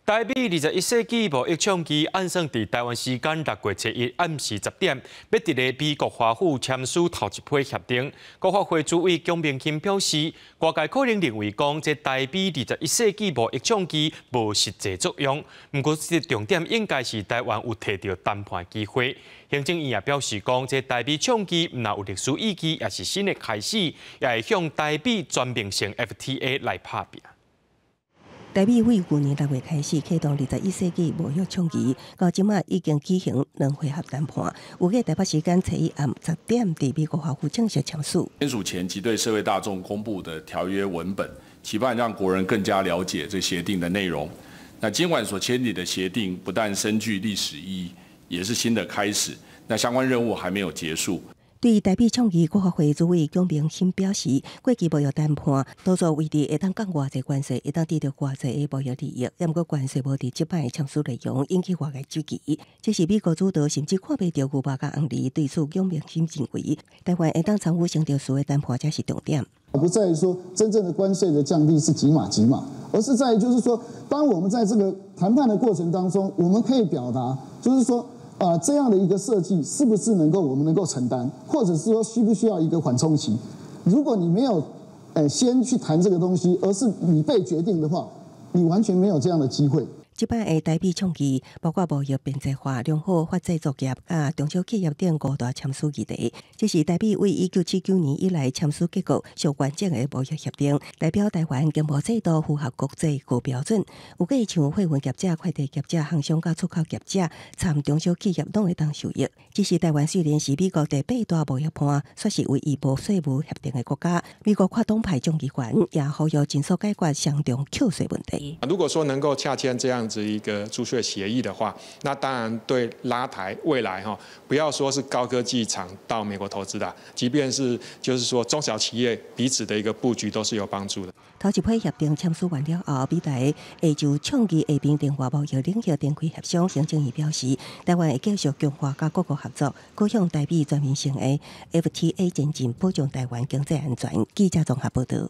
台美二十一世紀貿易倡議按算佇台灣時間6月初一暗時10點，欲佇咧美國華府簽署頭一批協定。國發會主委蔣明钦表示，外界可能認為講這台美二十一世紀貿易倡議無實際作用，毋過這個重點應該是台灣有提著談判機會。行政院也表示講，這台美倡議毋但有歷史意義，也是新的開始，也會向台美全面性 FTA 來拍拚。台美為舊年6月開始啟動二十一世紀貿易倡議，到這馬已經舉行兩回合談判。預計台北時間初一暗10點，佇美國華府正式簽署。簽署前即對社會大眾公布的條約文本，期盼讓國人更加了解這協定的內容。那今晚所簽訂的協定不但深具歷史意義，也是新的開始。那相關任務還沒有結束。對台美倡議，國發會主委蔣明钦表示，過去貿易談判多數為佇會當降偌濟關稅，會當得著偌濟的貿易利益，毋過關稅無佇這擺簽署內容引起外界質疑。這是美國主導，甚至看袂著牛肉佮紅梨。對此，蔣明钦認為，台灣會當參與商定書的談判才是重點。不在於說真正的關稅的降低是幾碼幾碼，而是在於就是說，當我們在這個談判的過程當中，我們可以表達，就是說，啊，這樣的一個設計是不是能夠我們能夠承擔，或者是說需不需要一個緩衝期？如果你沒有，先去談這個東西，而是你被決定的話，你完全沒有這樣的機會。這擺的台美倡議包括貿易便利化、良好發展作業、佮中小企業等五大簽署議題。這是台美為1979年以來簽署結構上完整的貿易協定，代表台灣經貿制度符合國際高標準。預計像貨運業者、快遞業者、航商佮出口業者、參中小企業攏會當受益。只是台灣雖然是美國第八大貿易伴，卻是唯一無稅務協定的國家。美國跨黨派眾議員也呼籲盡速解決雙重扣稅問題。如果說能夠洽簽這樣子一個租稅協議的話，那當然對拉抬未來哈，不要說是高科技廠到美國投資的，即便是就是說中小企業彼此的一個布局都是有幫助的。頭一批協定簽署完了後，美台會就倡議下面電話貿易領域展開協商。行政院表示，台灣會繼續強化佮各國合作，閣向台美全面性的 FTA 前進，保障台灣經濟安全。記者綜合報道。